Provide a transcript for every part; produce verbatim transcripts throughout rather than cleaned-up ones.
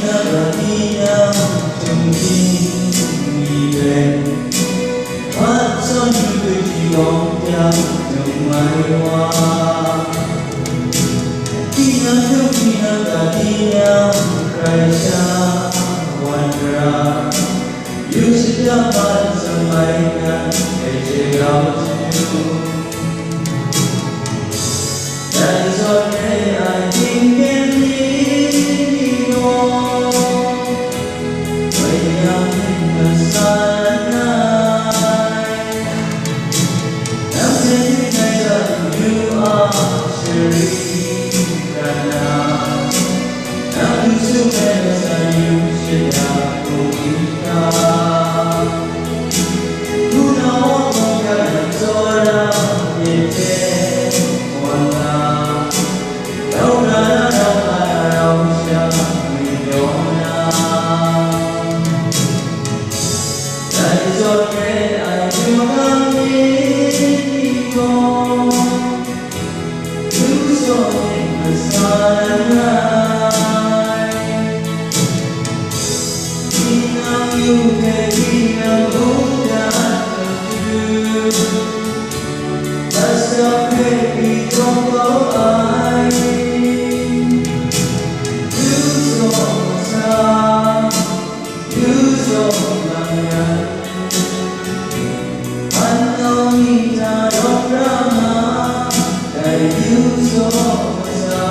Tinang htung hting mi hpe, hpa zawn yu ai gawng yang tung ai wa. Tinang htung hting a ga tinang hkrai sha wan ra, yu shada mat shamai nan hpe je rau hte nu. Dai zawn re ai htingkyen ni ni gaw, Woi yang myit masa langai. Nang hpe myit dai hta yu a shari pran na, nang lu sung ai masa yu shada hkrum n hkra. Hpunau a hkawng hkra nang tsawra myit hte wan nga, rau ra na rau nga na rau sha ngwipyaw na, dai zawn re ai hkrum hkam ni ni gaw, lu zawn myit masa langai. Tinang yu hpe tinang mungdan matu, asak hpe yu taw kau ai. Lu zaw masa, lu zaw lang yan, an nau ni hta rawk ra ma, dai lu zaw masa.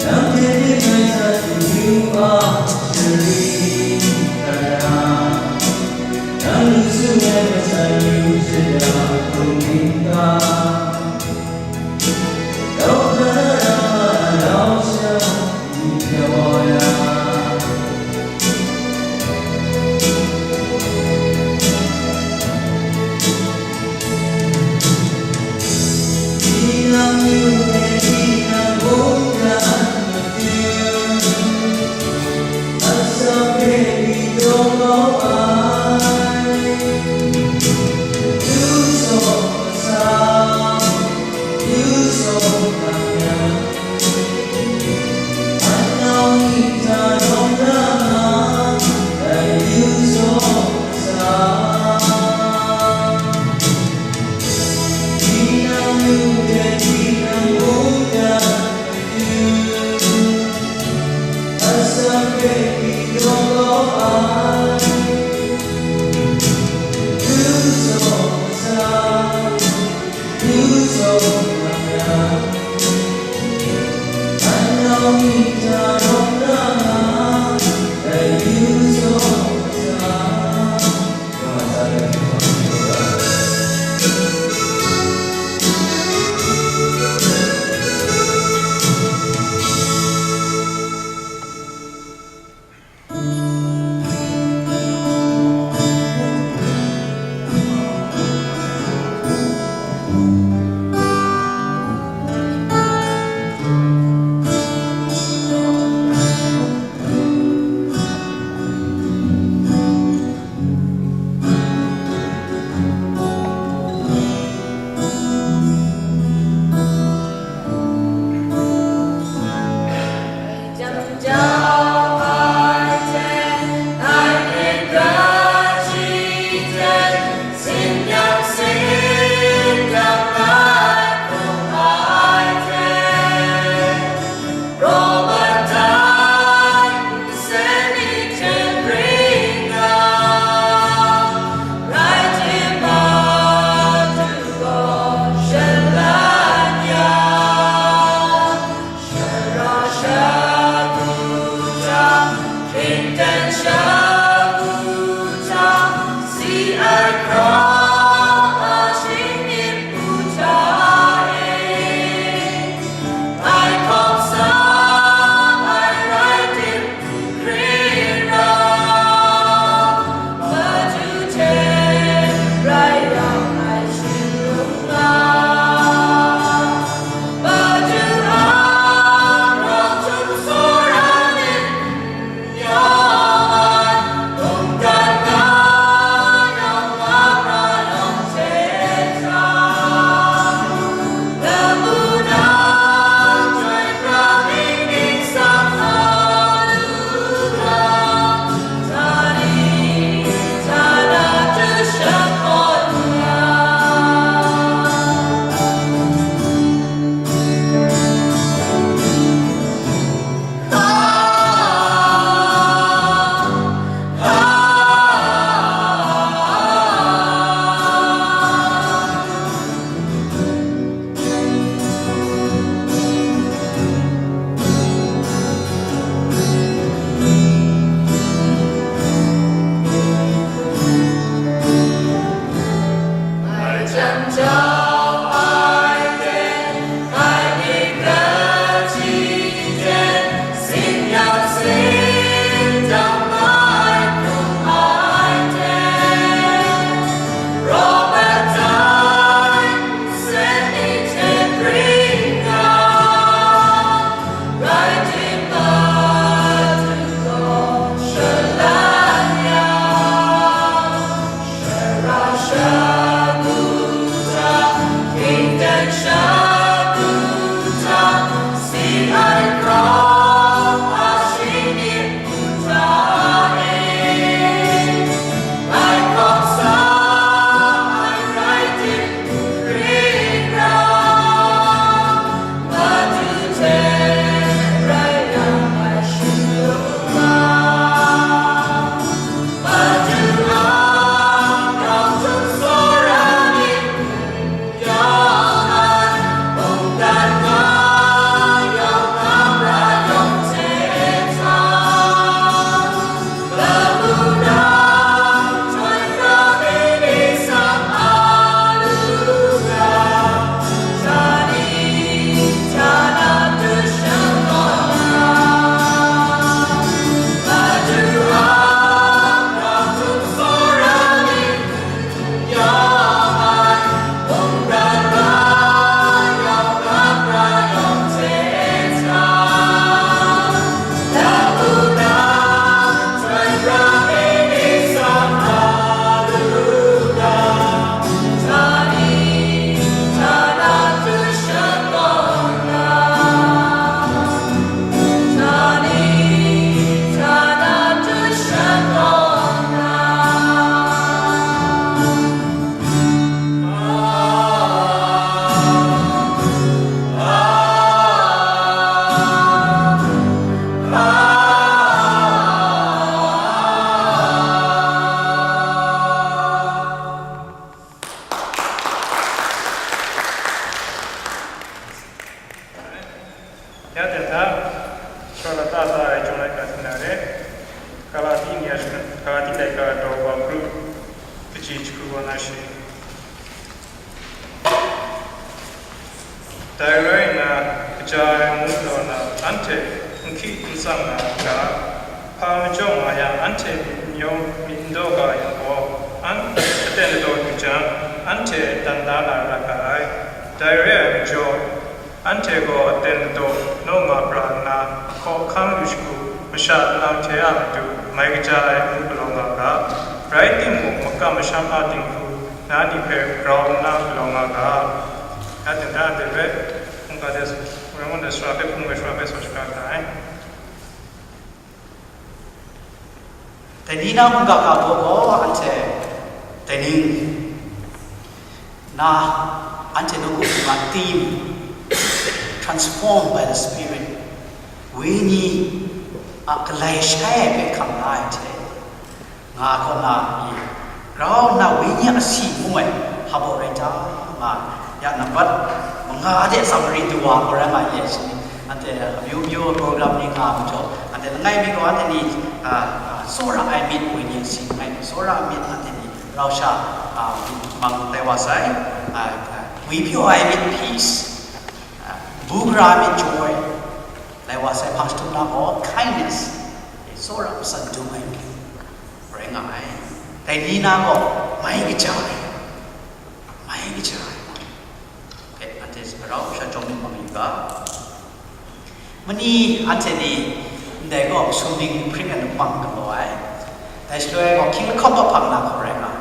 Nang hte ning ngai sa yu a shari hkra, nang lu sung ai masa yu shada hkrum n hkra, rau hkra na rau nga na rau sha myit ya wa ya. Tinang yu hpe tinang mungdan matu, asak hpe yu taw kau ai. Lu zaw masa, Lata ta ai chyawm laika hte na re, Galati ni a shana, Galati laika daw wa group kaji jahku wa na shi. Dai rai nna, kaja ai amu galaw na, anhte n hki n tsang na a ga, hpa majaw nga yang, anhte myit n yawng myit n daw ga yang gaw, an aten ladaw lu jang, anhte dan da na ra ga ai. Dai re ai majaw, anhte gaw aten ladaw naw nga pra nna, ahkaw ahkang lu shagu, masha nlang hte a matu mai kaja ai amu galaw nga ga, rai timung, makam masham a dinghku na ni hpe grau nna galaw nga ga. Ya ding da de re, hkungga de, hkungga de sara hpe, hkungga sara hpe sa shaga da ai. Dai ni na mungga ga baw gaw anhte dai ni na anhte nawku hpung a tim, transformed by the Spirit, Wenyi a galai shai ai hpe hkam la ai hte, nga kaw na i, grau nna Wenyi a si ngu ai hpa baw rai ta nga, ya nambat manga de summary du wa gaw rai nga ye shi. Anhte amyu myu program ni nga majaw, anhte langai mi gaw anhte ni, a, a, tsawra ai myit Wenyi a si langai mi, tsawra ai myit anhte ni rau sha, a, mang tai wa sai, a, a, ngwi pyaw ai myit peace, a, bugra ai myit joy, lai wa sai hpang shatup na gaw kindness, e, tsawra masat dum ai myit rai nga ai. Dai ni na gaw mai kaja ai, mai kaja ai. Hpe anhte rau sha chyawm myit mang yu ga. Mani anhte ni ndai gaw sumning hpring ai numang galaw ai. Dai shaloi gaw hkying lahkawng kaw hpang na hkawk rai nga.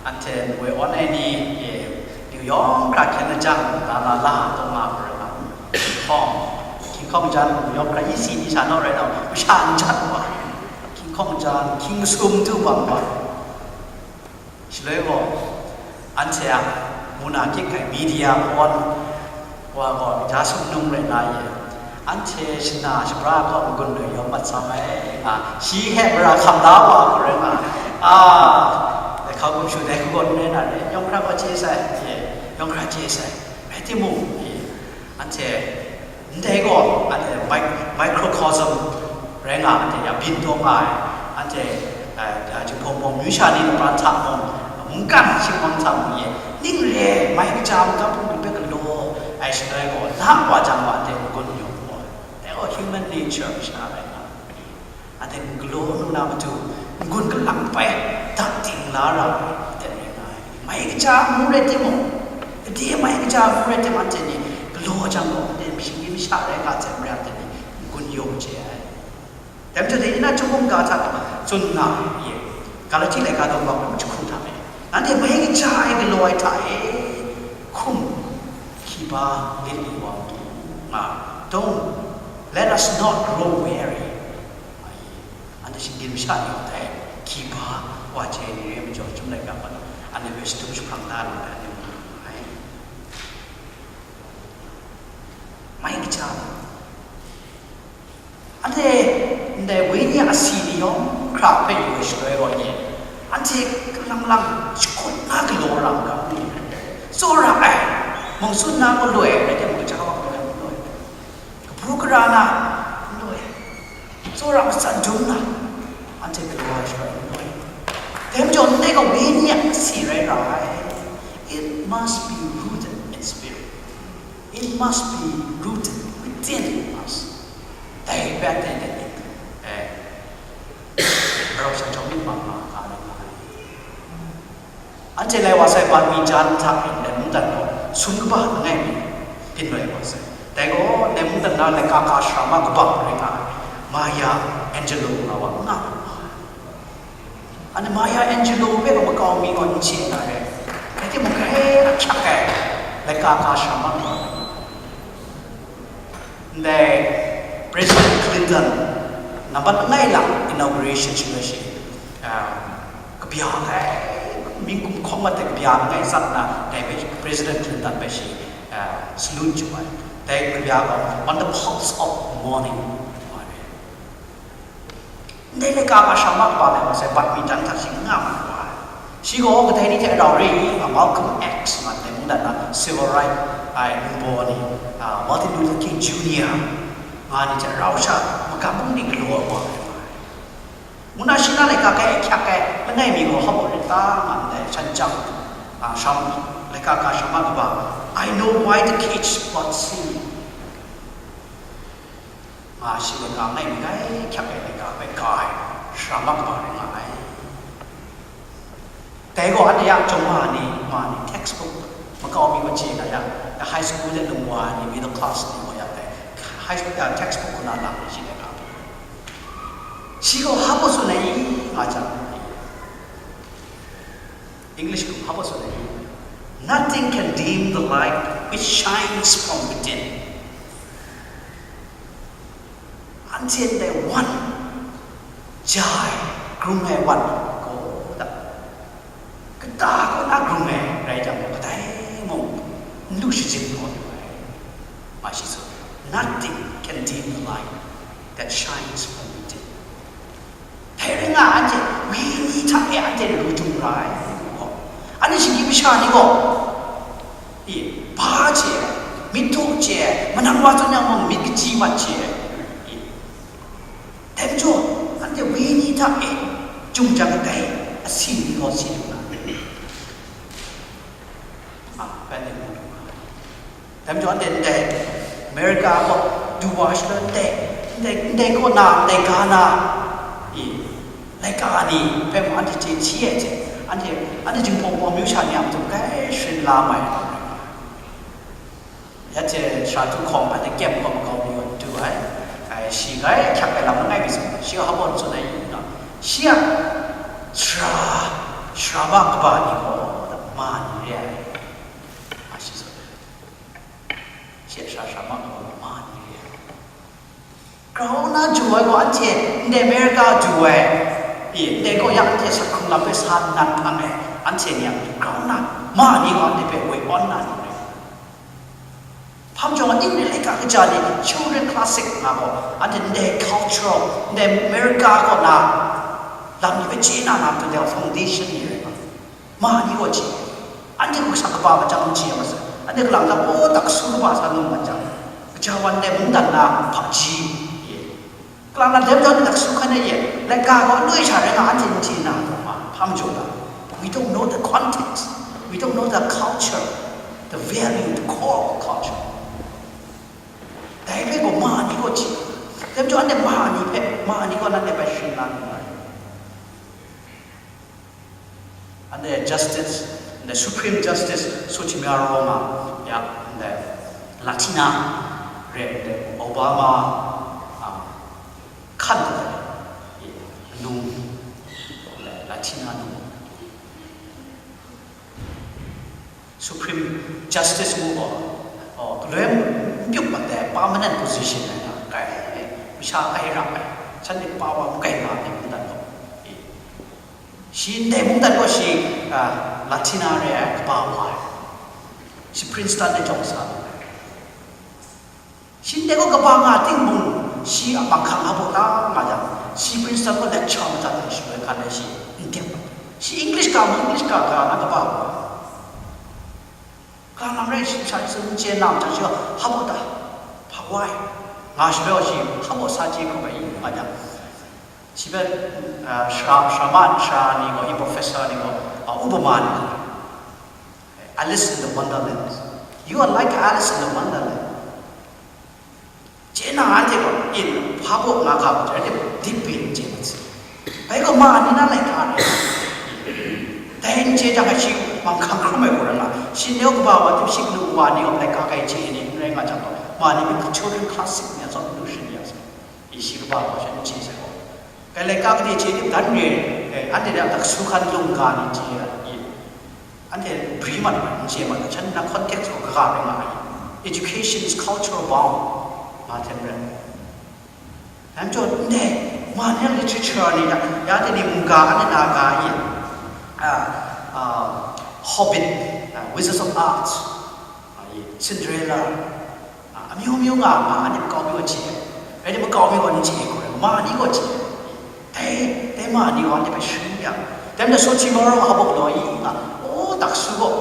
Anhte woi awn ai ni, e, New York hkra hkyen lajang la la la taw nga hkawk rai nga. Hkying hkawng, hkying hkawng jan New York hkra yi si ni sha naw rai nau, masha n jan wa. Hkying hkawng jan, hkying masum du bang wa. Shaloi gaw, anhte a muna kyit kai media pawn wa gaw, ja sumnung rai na ye, anhte shana shabra hkawng n-gun lu yawng mat sa ai, a, shi hpe mara hkam da wa hkawk rai nga, a, dai hkau gumshu dai hku gaw n rai na re, yawng hkra gaw chye sai, ye, yawng hkra chye sai, rai timung, ye, anhte Ndai gaw, anhte mic-, microcosm rai nga, anhte ya byin taw nga ai, anhte, eh, eh, Jinghpaw Wunpawng myu sha ni na pran hta mung, mungkan shingbang hta mung ye, ning re ai, mai kaja makam hpung ni hpe galaw ai shaloi gaw, la wa jang wa, anhte n-gun yawng gaw, dai gaw human nature masha rai nga. Anhte n-galaw lu na matu, n-gun kalang pai, dak ting la ra ai, aten rai nga ai. Mai kaja amu rai timung, gade mai kaja amu rai timung, anhte ni galaw jang gaw, anhte shinggyim masha rai nga ai hte maren, anhte ni n-gun yaw chye ai. Dai majaw, dai ni na Chyum mungga hta tsun nga ai, Galati laika daw wa hkum jahku hta e, nanhte mai kaja ai galaw ai hta e, hkum hkiba lit lu wa mu nga, don't, let us not grow weary. Anhte shinggyim masha ni dai hkiba wa chye ni re ai majaw, Chyum laika hpa, anhte hpe shatup jahprang da lu ai, anhte mu ai. Mai kaja, anhte ndai wenyi a si ni yawng hkra hpe yu ai shaloi gaw, nye, anhte kalang lang shakut na galaw ra mu ga, tsawra ai, mungsun na maloi, rai timung, kaja wa maloi, maloi. Kabu gara na n-, tsawra masat dum na, anhte galaw ai shaloi n-, dai majaw ndai gaw wenyi a si rai ra ai. It must be rooted in spirit. It must be rooted within us. Dai hpe anhte, eh, rau sha chyawm myit mang nga, nga ai. Anhte lai wa sai, Badminton hta e ndai mungdan gaw sum kaba langai mi byin loi wa sai. Dai gaw ndai mungdan na laika ka sara ma kaba rai nga ai, Maya Angelou nga wa n nga ai. Anhte Maya Angelou hpe gaw makau mi gaw n chye na re, rai timung, grai ahkyak ai laika ka sara ma kaba rai nga ai. Ndai President Clinton nambat langai lang inauguration shaloi shi, ah, kabya ai, mingkum hkawm mat ai kabya langai tsat na, dai hpe President Clinton hpe shi, ah, salute chyu ai. Dai kabya gaw On the Pulse of Morning. Ndai laika ka sara ma kaba lai wa sai, Badminton hta shi n nga mat wa ai. Shi gaw kadai ni hte rau re i, a, Malcolm X nga ndai mungdan na civil right ai ningbaw ni, a, Martin Luther King Junior nga ni hte rau sha, ma, Ga bung di galaw ai wa ai. Muna shi na laika kai hkyak ai langai mi gaw hap rit ta nga ndai, shan chyang, a, sham, laika ka sham a kaba, "I know why the kids got singing." Nga shi laika langai mi kai hkyak ai laika bai ka ai, sham a kaba rai nga ai. Dai gaw anhte ya chyawm wa ni, ma ni, textbook makau mi wa chye na ya, high school de lung wa ni, middle class ni wa ya dai, high, uh, textbook kuna lam ni shi dai ka. Shi gaw hap wa tsun ai i, nga jang, English kum hap wa tsun ai i, "Nothing can dim the light which shines from within." Anhte ndai wan, ja ai, grung ai wan gaw da, kata kaw na grung ai rai jang gaw, kadai mung n lu shajing kau lu ai. Ma shi tsun, "Nothing can dim the light that shines from within." Dai rai nga, anhte wenyi hta e anhte ru jum ra ai gaw, anhte shinggyim masha ni gaw, e, ba chye ai, myit daw chye ai, manang wa zawn yang mung myit kaji mat chye ai, e, dai majaw, anhte wenyi hta e jum jang kadai asi ni gaw si lu na, a, bai nang mu lu na. Dai majaw, ndai, ndai America gaw du wa shaloi, ndai, ndai, ndai kaw na, ndai ga na, i, laika ni hpe mung anhte chye hti ai hte, anhte, anhte Jinghpaw Wunpawng amyu sha ni a matu grai sharin la mai ai. Ya hte sara htu hkawm anhte kyem gaw makau mi gaw du ai, ai, shi grai hkyak ai lam langai mi tsun, shi gaw hpa bawn tsun ai yu na, shi a sara, sara ba kaba ni gaw ma ni re ai. A shi tsun. Shi a sara sara ma gaw ma ni re ai. Grau na du ai gaw anhte ndai America du ai, e, ndai gaw ya anhte sak hkrung lam hpe sa nnan hpang ai, anhte ni a grau na ma ni gaw anhte hpe woi awn na ni rai. Hpa majaw, ning rai laika kaja ni children classic nga gaw, anhte ndai cultural, ndai America kaw na lam ni hpe chye na na matu dai foundation ni rai nga. Ma ni gaw chye, anhte hku sa kaba machyang n chye ai masai, anhte kalang ta, o, taksu kaba sa num machyang, kaja wan ai mungdan na hpaji, ye. Kalang na dem daw ni taksu hkan ai ye, laika gaw aloi sha rai nga, anhte n chye na, ma, hpa majaw na, we don't know the context, we don't know the culture, the value, the core of culture. Dai hpe gaw ma ni gaw chye, dem jaw anhte ma ni hpe, ma ni gaw nanhte bai sharin la lu ai. Anhte Justice, anhte Supreme Justice Sotomayor nga, ya, anhte Latina re, anhte Obama, a, hkan ai, e, num, anhte Latina num. Supreme Justice ngu gaw, o, galoi n pyut mat ai permanent position ai nga, kai, masha kai ra ai, shanhte pa wa n kai nga ai mungdan gaw, e, shi ndai mungdan gaw shi, a, Latina re ai kaba wa ai, shi Princeton de jawng sa ai. Shi ndai gaw kaba nga ting mung, shi a manghkang hpa baw ta nga jang, shi Princeton gaw lecture madat ai shaloi hkan ai shi n tep ai. Shi English ga mung, English ga ga na kaba wa ai. Ka lam rai shi sha shi n chye na majaw, shi gaw hpa baw ta, hpa wa ai, nga shaloi gaw shi hpa baw sa chye hkrum ai nga jang, shi hpe, a, sara, sara ma, sara ni gaw, i professor ni gaw, a, upama ni gaw, "Alice in the Wonderland. You are like Alice in the Wonderland." Chye na anhte gaw, in, hpa baw nga ga gaw, dai hte dip pyi n chye mat sai. Bai gaw ma ni na laika re. Dai n chye jang, shi manghkang hkrum ai gaw rai nga, shi nau kaba wa tim shi kanu wa ni gaw laika kai chye ni n rai nga jang gaw, ma ni hpe children classic ni a zawn nu sharin ya sai. I shi kaba gaw sha n chye sai gaw. Kai laika kade chye dip dan re, eh, anhte a taksu hkan lungga ni chye ai, i, anhte bri mat mat, n chye mat, shan na context gaw kaga rai nga ai. Education is cultural bound, nga hten rai. Dai majaw, ndai, ma ni a literature ni na, ya de ni mungga, anhte na ga i, a, a, Hobbit, a, Wizards of Oz, a, i, Cinderella, a, amyu myu nga, nga, anhte makau mi gaw chye ai. Rai ni makau mi gaw n chye ai gaw, ma ni gaw chye ai. Dai, dai ma ni gaw anhte hpe sharin ya. Dai majaw Sotomayor a buk law i nga, o, taksu gaw,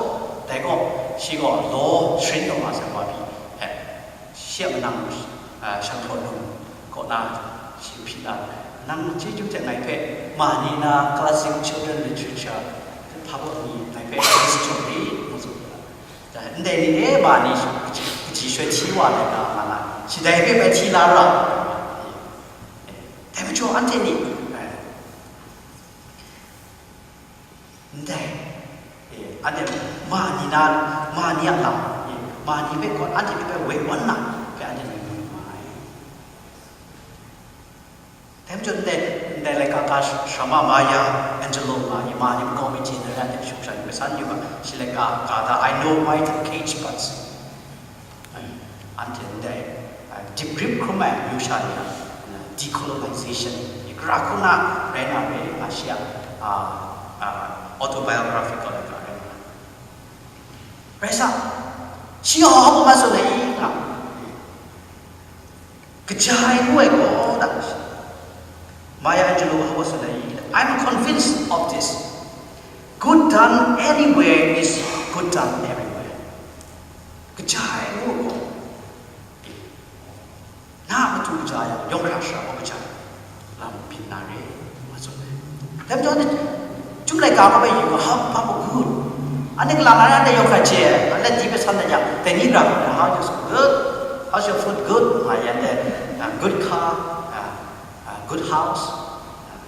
dai gaw, shi gaw law sharin taw nga sai wa pyi, he, shi a manang, a, shanghtaw lung kaw na, Shi hpyi la, nang chyeju hte ngai hpe ma ni na classic children literature hpa baw ni ngai hpe lis jaw rit, ngu tsun ga. Ndai ni e ma ni kaji shoi hti wa ai ga nga na, shi dai hpe bai hti la ra. Dai majaw anhte ni, eh, ndai, eh, anhte ma ni na, ma ni a lam, eh, ma ni hpe gaw anhte hpe bai woi wan na hpe anhte ni mu nga ai. Dai majaw ndai, ndai laika ga Sharma Maya Angelou nga, i ma ni makau mi chye na re, anhte shut sha yu, san yu ga, shi laika ga da, I know White Cage Birds. Anhte ndai, ah, dip grip hkrum ai amyu sha ni a, ah, decolonization, i gara hku na rai na re nga, shi a, ah, ah, autobiographical laika rai nga. Rai sa, shi hawng hawng ma tsun ai nga, kaja ai ngu ai gaw, da, Maya Angelou hawng tsun ai, I'm convinced of this. Good done anywhere is good done everywhere. Kaja ai ngu ai gaw, na matu kaja yang, yawng hkra shara gaw kaja lam byin na re, nga tsun ai. Dai majaw, chyum laika gaw bai yu ga, how, how good. Anhte kalang na re, anhte yawng hkra chye, anhte di hpe san na yang, dai ni ra, how's your good? How's your food? Good. Nga yan de, ah, good car, ah, ah, good house, ah,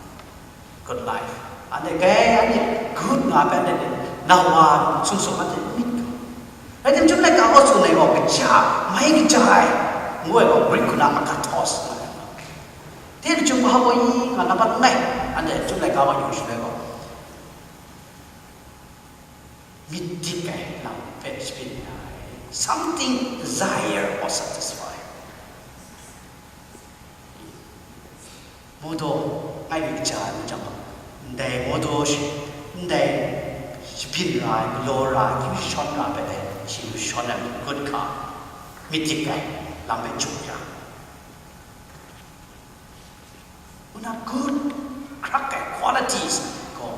good life. Anhte kai, anhte good nga hpe anhte na wa sung sung anhte myit ga. Rai tim, chyum laika gaw tsun ai gaw, kaja, mai kaja ai, ngu ai gaw, Greek hku na agathos nga ai. Dai chyum hpa gaw i nga, nambat langai, anhte chyum laika gaw yu shaloi gaw, myit dik ai lam hpe shabyin ai, something desire or satisfy. Mawdaw, ngai mi kaja ai majaw, ndai mawdaw shi, ndai shabyin ra ai, galaw ra ai, akyu shawn ra ai hpe dai, shi lu shawn ai, good car, myit dik ai lam hpe chyu ya. Ngu na good, hkrak ai qualities gaw,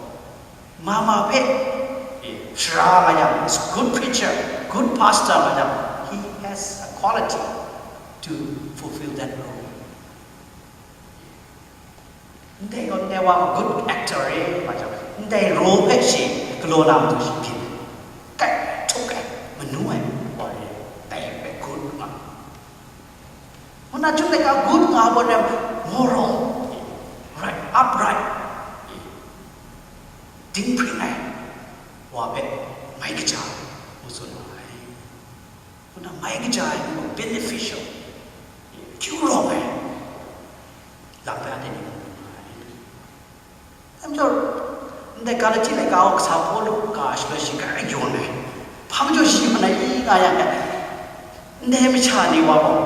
mama hpe, eh, sara nga yang, is a good preacher, good pastor nga yang, he has a quality to fulfill that role. Ndai gaw, ndai wa gaw good actor re, nga jang, ndai role hpe shi galaw na matu shi byin, kai, htuk ai, manu ai wa re, dai hpe good nga. Ngu na chyum laika good nga ai gaw, moral, right, upright, dinghpring ai wa hpe mai kaja ai, ngu tsun ai. Ngu na mai kaja ai, beneficial, kyu rawng ai lam hpe anhte ni mu ai. Dai majaw, ndai Galati laika gaw kasa Pawlu ga shaloi shi ga yawn ai. Hpa majaw shi hpang na i nga yang, ndai masha ni wa gaw,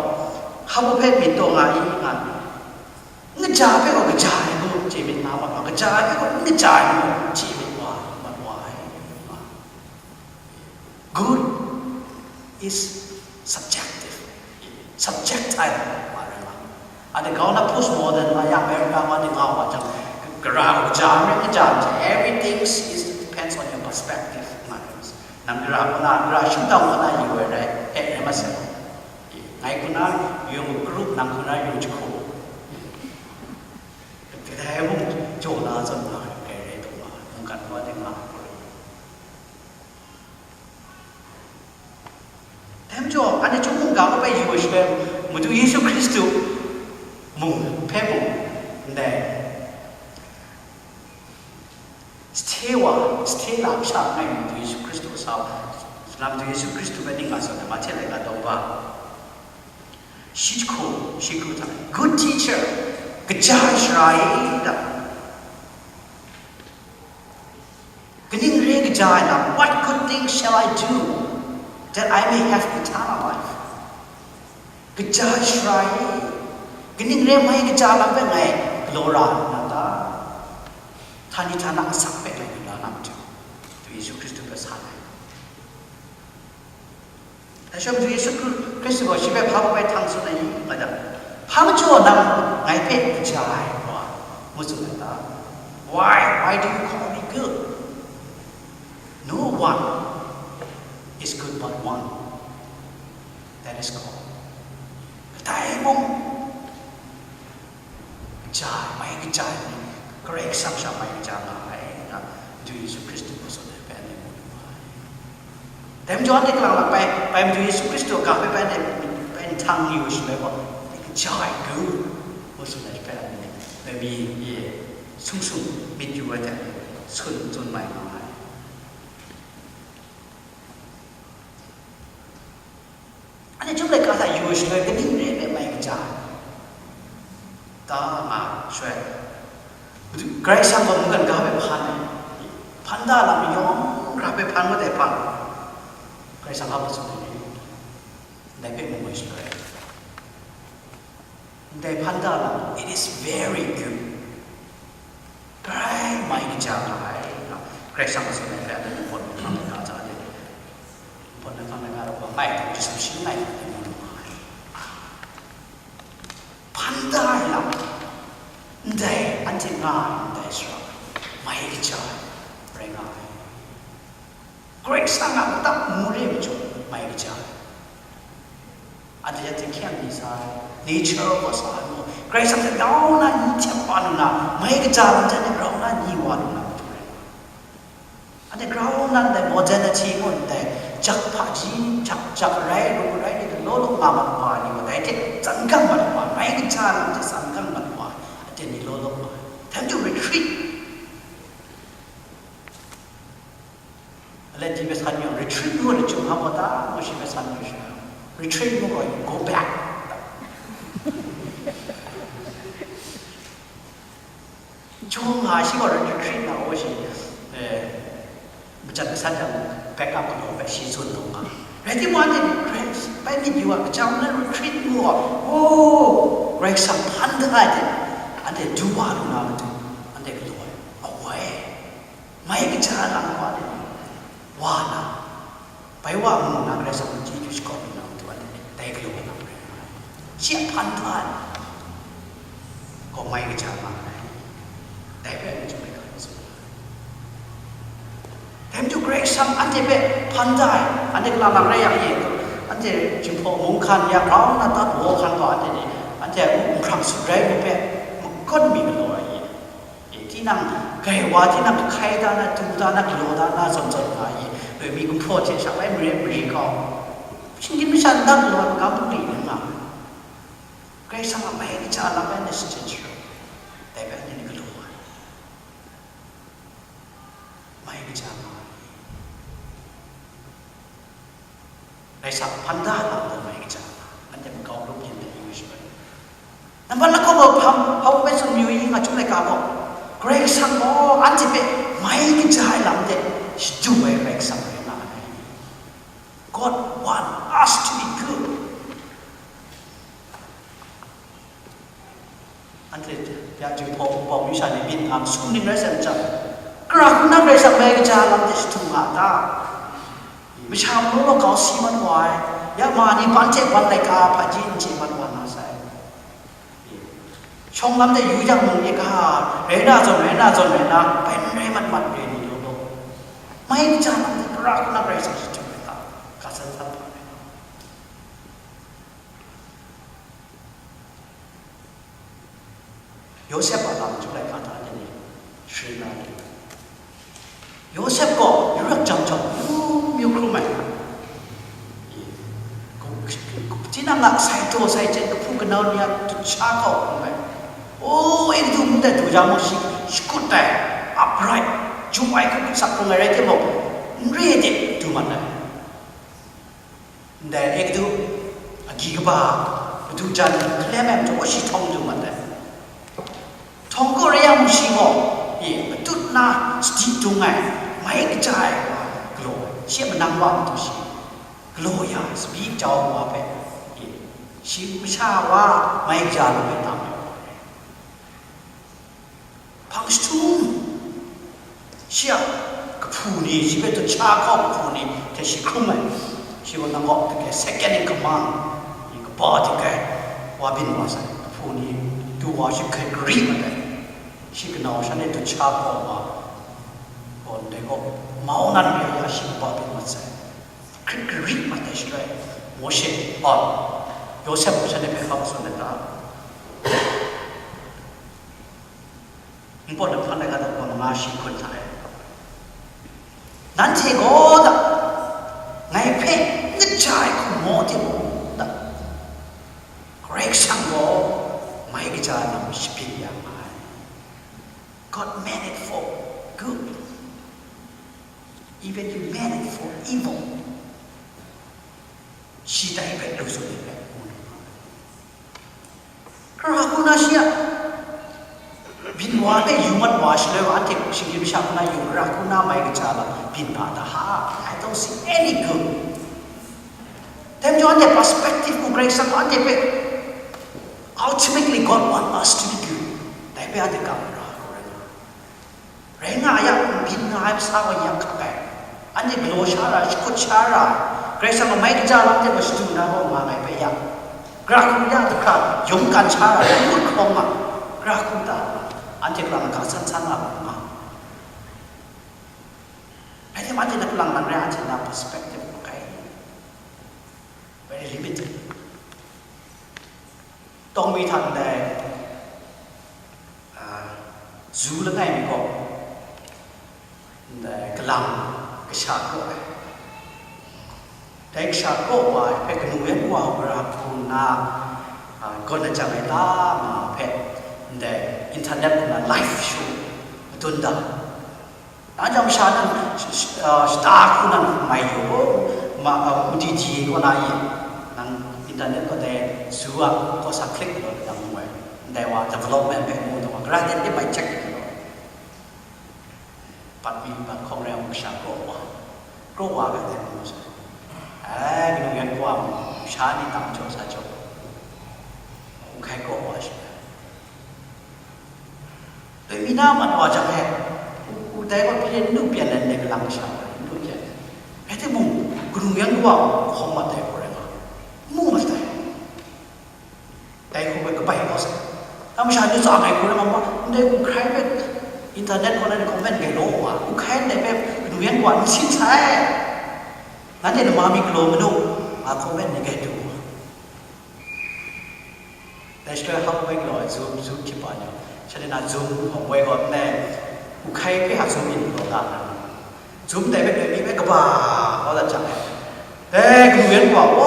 hpa hpe myit taw nga i nga, n kaja hpe gaw kaja ai ngu chye myit nga ma, kaja ai hpe gaw n kaja ai ngu chye myit wa, mat wa ai. Good is subjective. Subject ai wa rai nga. Anhte grau na postmodern nga yang, America wa ni nga wa jang, gara kaja, America kaja, everything is depends on your perspective. Nga rai. Nang gara kaw na, gara shingtang kaw na yu ai rai, eh, rai masai. Ngai kaw na yung group, nang kaw na yung jahku. Kadai mung jaw na zawn nga, kai rai taw nga, mungkan wa ni nga. Dai majaw, anhte chyum mungga hpe bai yu ai shaloi, Madu Yesu Hkristu mung hpe mung, ndai, stay wa, stay la, masha langai Madu Yesu Hkristu sa, Madu Yesu Hkristu hpe ning a zawn ai, Mahte laika daw ba, shi jahku, shi hku hta, good teacher, kaja ai sara e, da. Kaning re kaja ai lam, what good thing shall I do that I may have eternal life? Kaja ai sara e, kaning re mai kaja lam hpe ngai galaw ra na ta? Htani htana asak hpe ngai lu la na matu, Madu Yesu Hkristu hpe san ai. Dai shaloi Madu Yesu Hkristu gaw shi hpe hpa hpe bai htang tsun ai, nga jang, hpa majaw nang ngai hpe kaja ai wa, ngu tsun ai ta? Why? Why do you call me good? No one is good but one. That is God. Kadai mung, Jai, mai kaja ai ni, Karai Kasang sha mai kaja nga ai, ngu na, Madu Yesu Hkristu hpe tsun ai hpe anhte mu lu ai. Dai majaw anhte kalang lang bai, bai Madu Yesu Hkristu a ga hpe bai anhte, bai nhtang yu shaloi gaw, anhte kaja ai gu, ngu tsun ai hpe anhte, dai mi e sung sung myit yu ai hte sun tsun mai nga ai. Anhte chyum laika hta yu shaloi kaning re ai hpe mai kaja ai? Ta nga shaloi, Karai Kasang gaw mungkan ga hpe hpan ai, hpan da lam yawng hkra hpe hpan mat ai hpang, Karai Kasang hpa tsun ai ni, ndai hpe mu ai shaloi, ndai hpan da lam, it is very good. Grai mai kaja nga ai, ngu na, Karai Kasang a tsun ai hpe anhte Npawt Mung hpang laika hta de, Npawt Mung hpang laika hta wa mai hte, Yesu shi ngai hte mu lu nga ai. Hpan da ai lam, ndai anhte nga ai ndai shara, mai kaja ai rai nga ai. Karai Kasang a atak mu re ai majaw, mai kaja ai. Anhte a hkying mi sa ai, nature gaw sa ai maw, Karai Kasang hte grau nna ni hte wa lu na, mai kaja lam hte grau nna ni wa lu na matu rai. Anhte grau nna ndai modernity ngu ndai, jak hpaji, jak, jak rai, ru rai ni, galaw law nga mat wa ni gaw, dai hte tsan gang mat wa, mai kaja lam hte tsan gang mat wa, anhte ni law law nga ai. Time to retreat. Alai di hpe san yawng, retreat ngu ai chyum hpa ta, ngu shi hpe san yu sha. Retreat ngu gaw, you go back. Chyum nga shi gaw retreat na, ngu shi, eh, majan masat yang back up kanu hpe shi tsun taw nga. Rai timung, anhte retreat, bai myit yu a, kachyang na retreat ngu gaw, oh, Karai Kasang hpan da ai hte, anhte du wa lu na matu, anhte galaw ai, awoi. Mai kaja ai lam wa de, wa na, bai wa mu na, Karai Kasang chyeju shakawn lu na matu, anhte dai galaw wa na rai nga ai. Shi a hpan da ai, gaw mai kaja nga ai. Dai hpe anhte chyum ai ga ni tsun ai. Dai matu Karai Kasang anhte hpe hpan da ai, anhte kalang lang rai yang e, anhte Jinghpaw mung hkan ya grau nna tat wa hkan ga, anhte ni, anhte a u nhprang sut rai mi hpe, makut mi galaw ai e. E, tinang, grai wa tinang, kahkai da na, du da na, galaw da na, zawn zawn nga i, loi mi gumhpraw hte sha bai mare mare kau, shinggyim masha n dang galaw ai magam bungli rai nga ai. Karai Kasang a mai kaja lam bai na shachyen sharawng, dai bai anhte ni galaw ai. Mai kaja nga ai. Karai Kasang hpan da lam gaw mai kaja, anhte makau grup yin ai yu shaloi. Nambat lahkawng gaw hpang, hpa hpe tsun mayu i, nga chyum laika gaw, Karai Kasang gaw anhte hpe mai kaja ai lam de shadu ai Karai Kasang rai nga ai. God want us to be good. Anhte ya Jinghpaw Wunpawng masha ni myit nga masum ning rai sai majaw, kara hku na Karai Kasang mai kaja lam hte shadu nga ta? Masha majaw gaw kau si mat wa ai, ya ma ni ban hte ban laika hpaji n chye mat wa na sai. Shawng lam de yu yang mung, e ga, rai na zawn, rai na zawn, rai na, bai n rai mat mat re ni law law. Mai kaja lam hte kara hku na Karai Kasang shadu ai ta? Ga san san hpa rai. Yawsep a lam chyum laika hta anhte ni sharin na re. Yawsep gaw yarat jang jang myu myu hkrum ai. Tinang a sai daw sai chyen kahpu kanau ni a dut sha kau hkrum ai. O, Egutu mung de du jang mung shi shakut ai, upright, jum ai hku sak hkrum ai rai timung, n re ai de du mat ai. Ndai Egutu agyi kaba, madu jan hkalem ai majaw, shi htawng du mat ai. Htawng kaw rai yang mung shi gaw, e, matut na sadi dung ai, mai kaja ai wa galaw ai, shi a manang wa matu shi galaw ya ai, tsabyi jau wa hpe, e, shi masha wa mai kaja lu ai tam ai wa rai. Hpang jahtum, shi a kahpu ni, shi hpe dut sha kau kahpu ni hte shi hkrum ai. Shi gaw nang kaw, second in command, kaba dik ai wa byin wa sai. Kahpu ni du wa shi hkrit gari mat ai. Shi kanau shanhte dut sha kau wa gaw, ndai gaw mau nan re ai ya shi kaba byin mat sai. Hkrit gari mat ai shaloi, Mawshe, a, Yawsep gaw shanhte hpe hpa tsun ai ta? Npawt lahpang laika daw manga shi hkun hta e. Nanhte gaw da, ngai hpe n kaja ai hku maw timung da, Karai Kasang gaw mai kaja lam shabyin ya ma ai. God meant it for good. Even you meant it for evil. Shi dai hpe lu tsun ai hpe, gara hku na shi a, byin wa hpe yu mat wa shaloi wa, anhte shinggyim masha hku na yu, gara hku na mai kaja lam byin hpa ta ha, I don't see any good. Dai majaw anhte perspective hku Karai Kasang anhte hpe, ultimately God want us to be good. Dai hpe anhte kam gara hku rai nga. Rai nga yang, byin nga ai masa gaw yak hkak ai. Anhte galaw sha ra, shakut sha ra, Karai Kasang a mai kaja lam hte gaw shadu na gaw nga ngai hpe yang, gara hku ya, dahkra yawng kan sha ra, n ngut hkawng nga, gara hku ta, anhte kalang ga san san nga, nga. Rai timung, anhte na kalang nang rai, anhte na perspective kai, very limited. Tawng mi hta ndai, a, zu langai mi gaw, ndai kalang kasha kaw ai. Dai kasha kaw wa ai hpe kanu yan wa gara hku na, a, gawn na jang ai ta ma hpe, ndai internet na live show madun da. Nang jang masha nan sh-, sh-, ah, shada hku nan mai yu, ma, ah, U D G kaw na ye, nang internet kaw dai zu a, kaw sa click lu, nang mu ai. Ndai wa development hpe mu taw, granted ni mai check ni lu. Pat mi, pat hkawng rai ngu sha, kraw wa. Kraw wa ga dai mu sa. Ai, kanu yan kaw wa mu, sha ni tam jaw sa jaw. Ngu hkai kraw wa shi. Dai mi na mat wa jang he, u, u dai wa pyi n lu pyan ai, ndai kalang sha wa n lu pyan ai. Rai timung, kanu yan kaw wa hkawng mat ai hku rai nga, mu mat ai. Dai hku hpe kabai kau sai. Tam sha ni tsa ai hku rai nga ma, ndai u hkrai hpe internet kaw na ni comment gai law wa, u hkrai ndai hpe kanu yan kaw wa n sin sai. Nanhte nama mi galaw manu, nga comment ni gai du wa. Dai shaloi hkap bai galaw ai Zoom, Zoom hkip ai ni, shanhte na Zoom hkawm woi gaw nme, u hkai hpe a Zoom in galaw da na. Zoom dai hpe doi mi hpe kaba kau dat jang, dai kanu yan wa, o,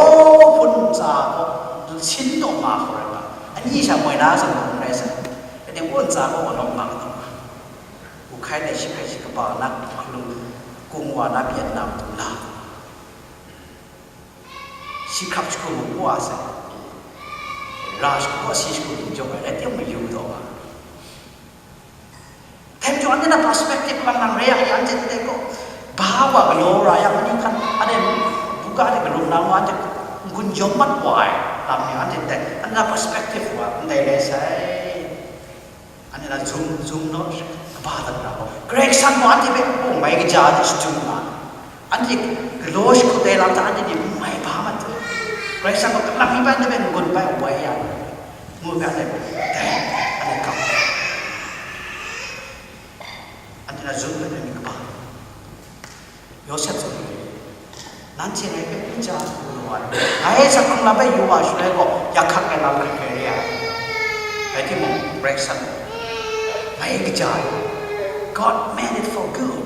hpun ntsa gaw, sin taw ma hkau rai nga, ani sha moi na zawn gaw n rai sai, rai timung, hpun ntsa gaw wa lawm nga taw nga, u hkai dai shi hkai shi kaba na hkalung kung wa na pyi na matu la. Shi hkrap shagu mung wa sai, ra shagu gaw si shagu hpung jaw ai, rai timung, mayu taw nga. Dai majaw anhte na perspective lang nang re ai, anhte ndai gaw, ba wa galaw ra yang, ani hkan, anhte buga de galum na wa, anhte n-gun yawng mat wa ai lam ni, anhte ndai, anhte na perspective wa ndai rai sai. Anhte na zum, zum naw, kaba dat ra gaw, Karai Kasang gaw anhte hpe, oh, mai kaja de shadum nga, anhte galaw shakut ai lam hta anhte ni mai ba mat. Karai Kasang gaw kalang mi bai anhte hpe n-gun bai woi ya, ngu hpe anhte, dai, anhte kam, anhte na zum hpe anhte myit kaba. Yawsep zawn, nanhte ngai hpe n ja hku galaw ai, ngai sa hkrung lam hpe yu wa shaloi gaw, yak hkak ai lam hkrit hkrit re ai. Rai timung, Karai Kasang gaw mai kaja ai, God meant it for good.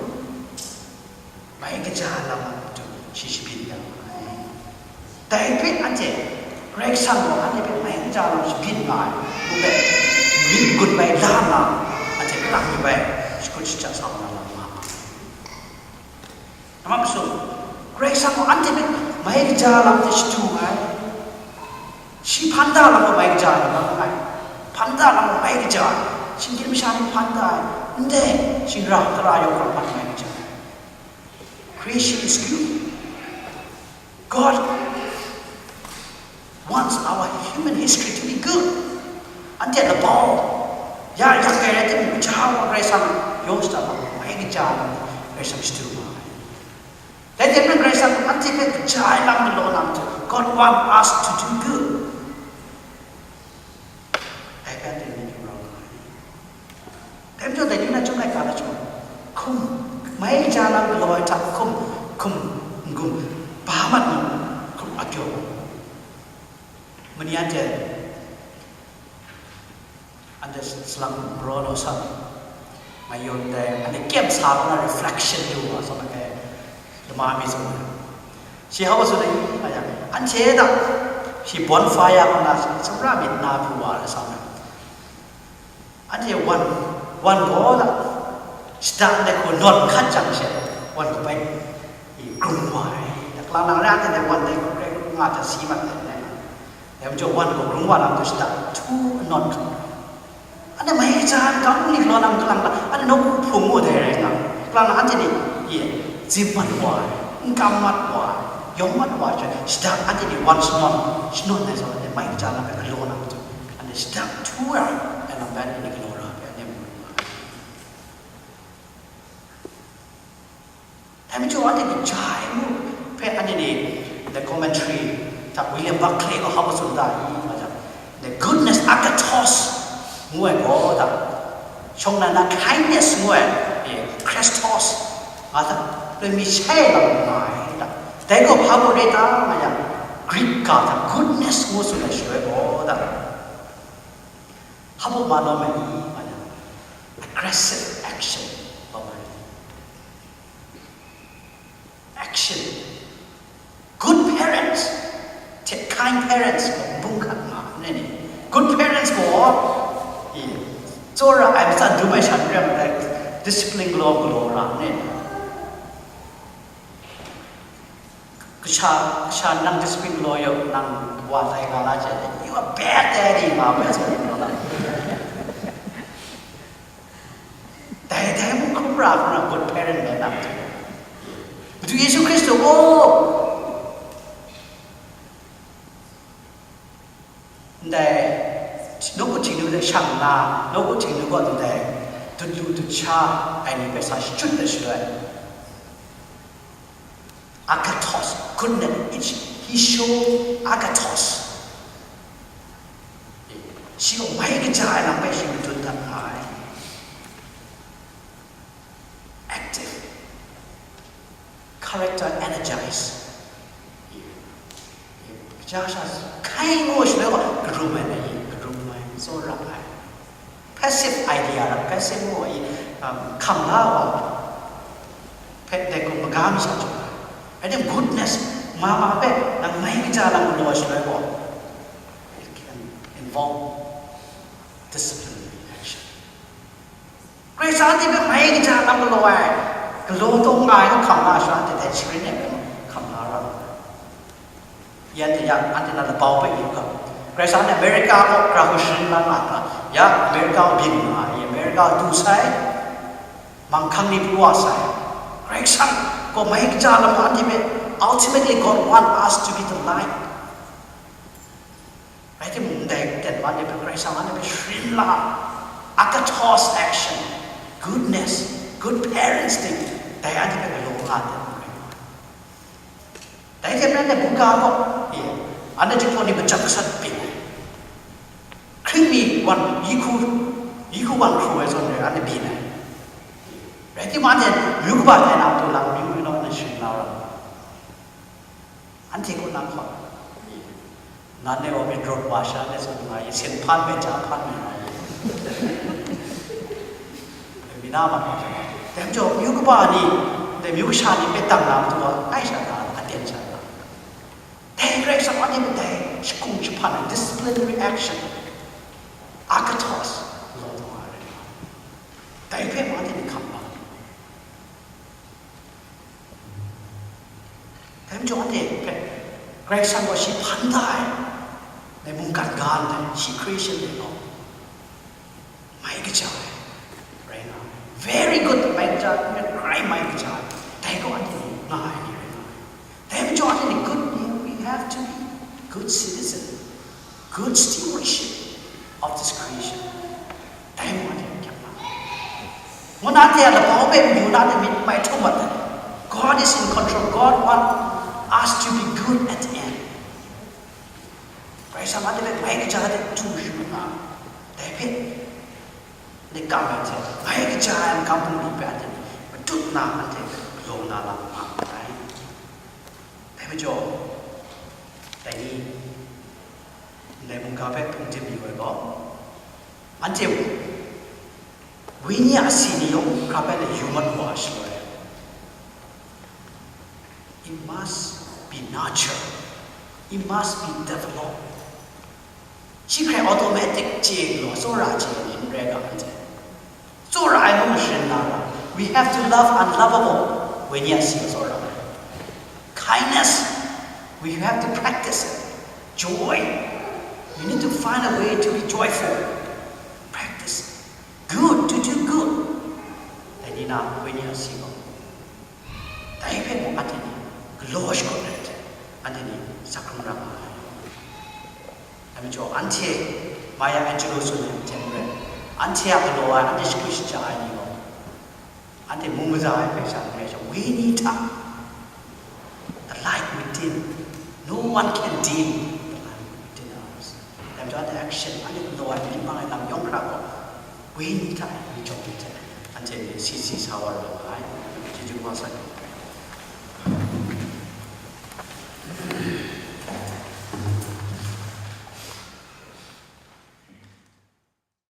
Mai kaja lam a matu shi shabyin ya ai. Dai hpe anhte Karai Kasang gaw anhte hpe mai kaja lam shabyin nga ai, ngu hpe myit n-gun bai la nna, anhte kalang mi bai shakut shaja sa na lam nga ai. Namma mashung, Karai Kasang gaw anhte hpe mai kaja lam hte shadu ai. Shi hpan da lam gaw mai kaja ai, hpan da lam gaw mai kaja ai. Shinggyim masha ni hpan da ai, ndai shingra tara yawng hkra hpan mai kaja ai. Creation is good. God wants our human history to be good. Anhte a labau, ya, yak ai rai timung, kaja wa Karai Kasang yawng shada lam, mai kaja lam, Karai Kasang shadu wa ai. Dai hte maren Karai Kasang anhte hpe kaja ai lam galaw na matu, God want us to do good. Dai hpe anhte myit yu rau nga ai. Dai majaw dai ni na chyum laika na chyawm, hkum, mai kaja lam galaw ai hta hkum, hkum n-gun, ba mat mu, hkum a pyaw mu. Mani anhte, anhte salang maraw law san, Ngai yawn dai, anhte kyem sa kau na reflection lu wa, sa ma kai, lama mi zawn. Shi hau su dai, nga yang, anhte da, shi bonfire kau na, shi, samra myit na pru wa, sa ma. Anhte wan, wan gaw da, shada ndai hku nawn hkat jang she, wan kabai, i, grung wa ai. Da, kalang nang rai anhte dai wan dai hku, grai hku nga ta si mat ai. Dai majaw wan gaw grung wa lam gaw shada htu anawn hkam ai. Anhte mai kaja ai makam bungli galaw na makalang ta, anhte nawku hpung ngu dai rai nga, kalang na anhte ni, ye, zim mat wa ai, n kam mat wa ai, yawng mat wa ai, shada anhte ni wan shanawn, shanawn ai zawn, anhte mai kaja lam hpe galaw na matu, anhte shada htu ai, ai lam bai anhte ni galaw ra ai, anhte mu lu ai. Dai majaw anhte kaja ai mu hpe anhte ni, the commentary, ta William Barclay gaw hpa tsun da i, nga jang, the goodness, agathos, ngu ai gaw, ta, shawng nnan na kindness ngu ai, e, Christos, nga ta, loi mi shai lam nga ai, ta. Dai gaw hpa gaw re ta, nga yang, Greek ga ta goodness ngu tsun ai shaloi gaw, ta, hpa gaw ma lawm ai ni, nga yang, aggressive action, lawm ai ni. Action. Good parents, take kind parents, bung hkat nga, ne ni. Good parents gaw, i, tsawra ai matsan dum ai sha n rai, discipline galaw galaw ra, ne ni. Kasha, kasha nang discipline galaw yaw, nang wa tai nga na chye, you are bad daddy, nga bai sa ni galaw na. Dai, dai mung hkrum ra hkrum na good parent rai na matu. Madu Yesu Hkristu gaw, ndai, nawku Htingnu de shang nna, nawku Htingnu gaw ndai, dut lu dut sha ai ni hpe sa shachyut ai shaloi, agathos, goodness, it's, he showed agathos. Shi gaw mai kaja ai lam hpe shi madun dat nga ai. Active. Character energize. Kaja sha hkai ngu shaloi gaw, karum ai, karum ai, tsawra ai. Passive idea rak, passive ngu ai, um, hkam la wa hpe dai hku maga mi sha chyawm ai. Rai timung, goodness, ma ma hpe nang mai kaja lam galaw ai shaloi gaw, it can involve disciplinary action. Karai Kasang anhte hpe mai kaja lam galaw ai, galaw taw nga ai hkam na sha, anhte dai sharin ai hpe mung hkam la ra ai. Yan de ya, anhte na labau hpe yu ga. Karai Kasang ni America gaw gara hku sharin la nga ta, ya, America gaw byin nga ai, America gaw du sai, manghkang ni pru wa sai. Karai Kasang gaw mai kaja lam gaw anhte hpe, ultimately God want us to be the light. Rai timung, ndai ten wa anhte hpe Karai Kasang anhte hpe sharin la, agathos action, goodness, good parenting, dai anhte hpe galaw nga ai. Dai hte maren dai buga gaw, e, anhte jahpraw ni majang gasat byin ai. Hkring mi wan, yi hku, yi hku wan hkru ai zawn rai, anhte byin ai. Rai timung, anhte myu kaba tai na matu lam, myu myu naw na sharin la ra. Anhte kaw na hkawt, nan e wa myit rawt wa sha, ndai zawn nga ye, sen hpan me, ja hpan me nga ye. Mi na ma hkawt, dai majaw, myu kaba ni, dai myu kasha ni hpe dang na matu wa, ai sha na, aten sha na. Dai Karai Kasang anhte mung dai shakung jahpan ai, disciplinary action, agathos, law taw nga ai. Dai hpe mung anhte ni hkam la. Dai majaw anhte hpe Karai Kasang gaw shi hpan da ai, dai mungkan ga ndai, shi creation dai gaw mai kaja ai rai nga ai. Very good, mai kaja ai, grai mai kaja ai, dai gaw anhte ni nga ai ni rai nga ai. Dai majaw anhte ni good, we have to be good citizen, good stewardship of this creation. Dai mung anhte hkyang hkam. Ngu na, anhte a labau hpe mayu na, anhte myit mai htum mat ai. God is in control. God want us to be good at the end. Karai Kasang anhte hpe mai kaja ai hte chyu sharin nga, dai hpe, anhte kam ai hte, mai kaja ai makam bungli hpe anhte matut na, anhte galaw na lam nga ai. Dai majaw, dai ni, ndai mungga hpe hpung dip yu ai gaw, anhte mung Wenyi a si ni yawng hkra bai na yu mat wa shaloi, it must be nurtured, it must be developed. Shi hkrai automatic chye galaw, tsawra chye ni n rai ga anhte. Tsawra ai mung mashrin na ra. We have to love unlovable. Wenyi a si tsawra. Kindness. We have to practice it. Joy. You need to find a way to be joyful. Practice. Good, to do good. Dai ni na wenyi a si gaw. Dai hpe mung anhte ni galaw shakawn ai hte, anhte ni sak hkrung ra nga ai. Dai majaw, anhte Maya Angelou tsun ai hte maren, anhte a galaw ai, anhte shakri shaja ai ni gaw, anhte mung maza ai hpe sha n rai sha, wenyi hta, the light within, no one can dim the light within us. Dai majaw, anhte action, anhte galaw ai, myit mang ai lam yawng hkra gaw, wenyi hta e myit jawng myit hte, anhte ni si si sa wa ra nga ai. Chyeju kaba sa.